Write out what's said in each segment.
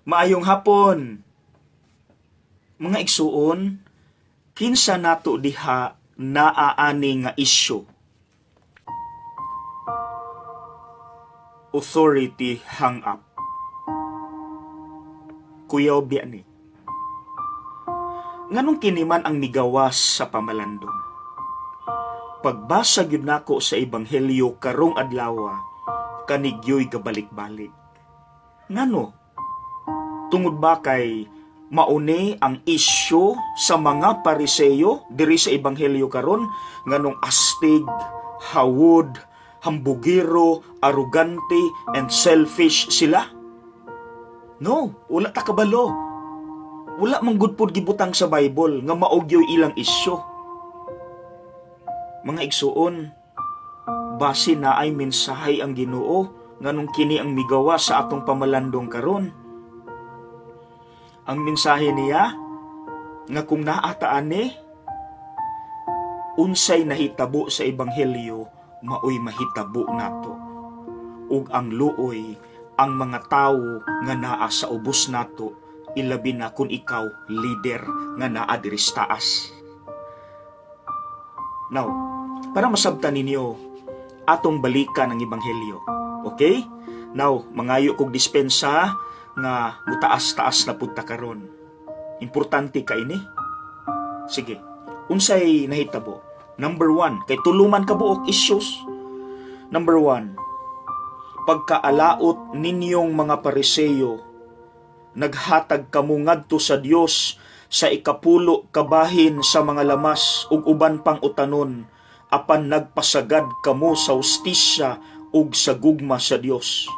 Maayong hapon. Mga igsuon, kinsa nato diha naa ani nga isyu? Authority hang up. Kuyaw biya ni. Nganong kini man ang migawas sa pamalandong? Pagbasa gyud nako sa Ebanghelyo karong adlawa, kanigyoy gabalik-balik. Ngano? Tungod ba kay mauni ang isyu sa mga Pariseyo diri sa Ebanghelyo karon, nganong astig, hawod, hambugiro, arugante, and selfish sila? No, wala ta kabalo. Wala man gud pod gibutang sa Bible nga mao gyoy ilang isyu. Mga igsuon, basi naay mensahe ang Ginoo nganong kini ang migawas sa atong pamalandong karon. Ang mensahe niya nga kung naa ta ani, unsay nahitabo sa Ebanghelyo maoy mahitabo nato. Ug ang luoy ang mga tawo nga naa sa ubos nato, ilabi na kung ikaw leader nga naa diri sa taas. Now, para masabtan ninyo, atong balikan ang Ebanghelyo. Okay? Now, mangayo kog dispensa nga mutaas-taas na pud ta karon. Importante ka ini. Sige. Unsay nahitabo? Number 1, kay tulo man ka buok issues. Number 1, pagkaalaot ninyong mga Pariseyo, naghatag kamo ngadto sa Dios sa ikapulo kabahin sa mga lamas ug uban pang utanon, apan nagpasagad kamo sa hustisya ug sa gugma sa Dios.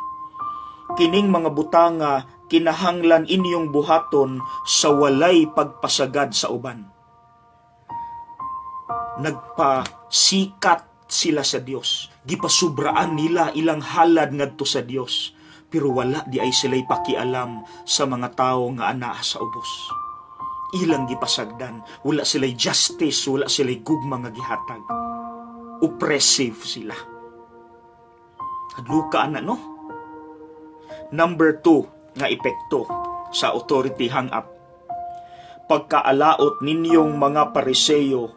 Kining mga butanga kinahanglan inyong buhaton sa walay pagpasagad sa uban. Nagpasikat sila sa Dios. Gipasubraan nila ilang halad ngadto sa Dios. Pero wala diay sila'y pakialam sa mga tao nga anaa sa ubos. Ilang gipasagdan, wala sila'y justice, wala sila'y gugma nga gihatag. Oppressive sila. Hadluka ana, no? Number 2 nga epekto sa authority hang up. Pagkaalaot ninyong mga Pariseyo,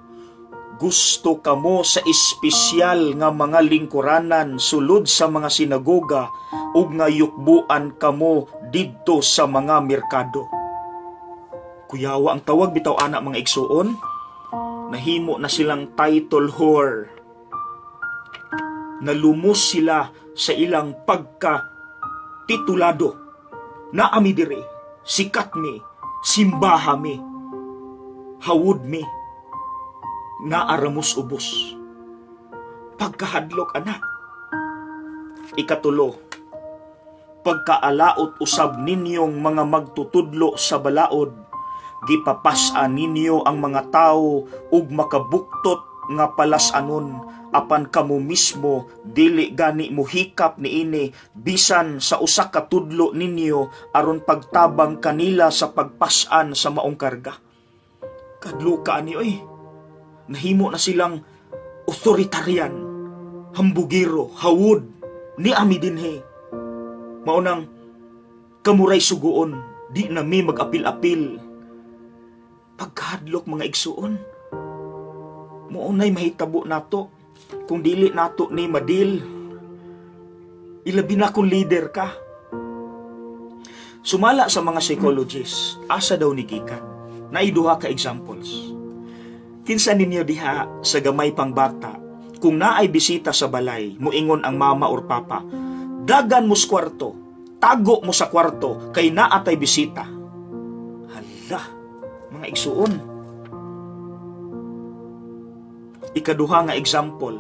gusto kamo sa espesyal nga mga lingkuranan sulod sa mga sinagoga ug nga yukbuan kamo didto sa mga merkado. Kuyawa ang tawag bitaw ana, mga igsuon, nahimo na silang title whore. Nalumos sila sa ilang pagka titulado. Naa mi diri, sikat mi, simbaha mi, hawod mi, naa ra mos ubos. Pagkahadlok ana. Ikatulo, pagkaalaot usab ninyong mga magtutudlo sa balaod, gipapas-an ninyo ang mga tawo ug makabuktot nga palas-anon, apan kamo mismo dili gani muhikap niini bisan sa usa ka tudlo ninyo aron pagtabang kanila sa pagpas-an sa maong karga. Kadluka ani oy. Nahimo na silang authoritarian, hambugiro, hawod, naa mi dinhi. Maunang kamuray suguon, di na mi mag-apil-apil. Pagkahadlok, mga igsuon. Maunay mahitabo nato kung dili nato ni ma-deal. Ilabi na kung leader ka. Sumala sa mga psychologists, asa daw ni gikan? Naay duha ka examples. Kinsa ninyo diha sa gamay pang bata, kung naay bisita sa balay, muingon ang mama or papa, "Dagan mo sa kwarto, tago mo sa kwarto, kay naa tay bisita"? Hala, mga igsuon. Ikaduha nga example,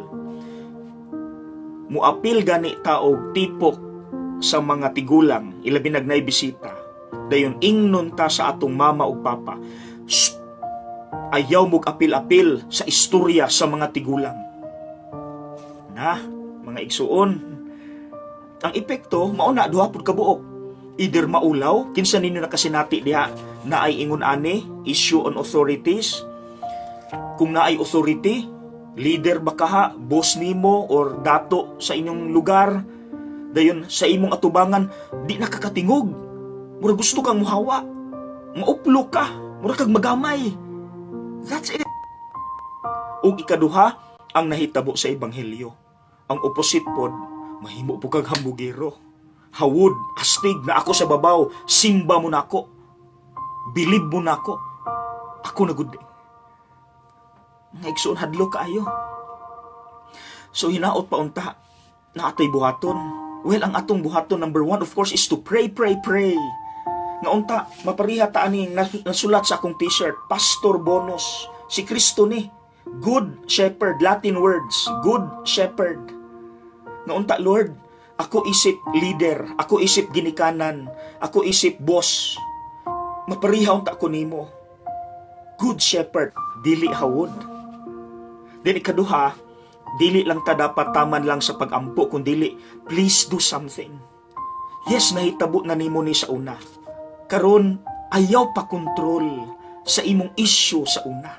muapil gani ta og tipok sa mga tigulang, ilabi nag naay bisita. Dayon ingnon ta sa atong mama ug papa, "Shh, ayaw mog apil-apil sa istorya sa mga tigulang." Na, mga igsuon, ang epekto, mao na duha pud ka buok. Either maulaw, kinsa ninyo nakasinati diha naay ingon ani, issue on authorities? Kung naay authority, leader ba kaha, boss nimo or dato sa inyong lugar, dayon sa imong atubangan, di nakakatingog. Mura gusto kang muhawa. Mauplo ka. Mura kag magamay. That's it. Ug ikaduha, ang nahitabo sa ebanghelyo. Ang opposite pod, mahimo po kag hambugero. Hawod, astig na ako sa babaw, simba mo nako. Bilib mo nako. Ako na gud. Mga igsoon, hadlo kaayo. So hinaot pa unta na atoy buhaton. Well, ang atong buhaton, number one, of course, is to pray, pray, pray. Nga unta, mapariha ta ani nasulat sa akong T-shirt, Pastor Bonus. Si Kristo ni. Good Shepherd, Latin words, Good Shepherd. Nga unta, Lord, ako isip leader, ako isip ginikanan, ako isip boss. Mapariha unta ko nimo. Good Shepherd, dili hawod. Then ikaduha, dili lang ta dapat taman lang sa pagampo, kun dili, please do something. Yes, nahitabo na nimo ni sa una. Karon, ayaw pa kontrol sa imong issue sa una.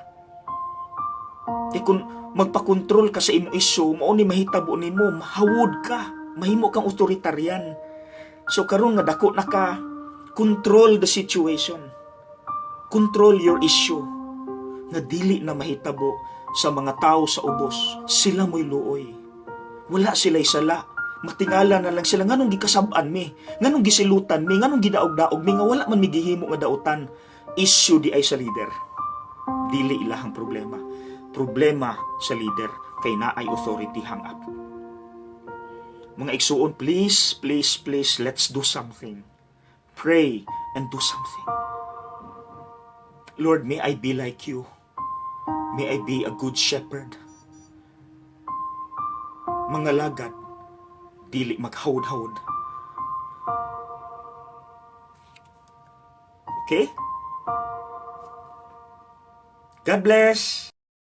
Kay kung magpakontrol ka sa imong issue, mao ni mahitabo nimo, mahawod ka, mahimo kang authoritarian. So karon nga dako na ka, control the situation. Control your issue. Nga dili na mahitabo sa mga tao sa ubos, sila mo'y luoy. Wala sila'y sala. Matingala na lang sila, nganong gikasab-an mi, nganong gisilutan mi, nganong gidaog-daog mi, nga wala man mi gihimo nga dautan. Issue diay sa leader. Dili ilahang problema. Problema sa leader kay naay authority hang up. Mga igsuon, please, please, please, let's do something. Pray and do something. Lord, may I be like you. May I be a good shepherd. Mga lagad, dili maghawod-hawod. Okay? God bless!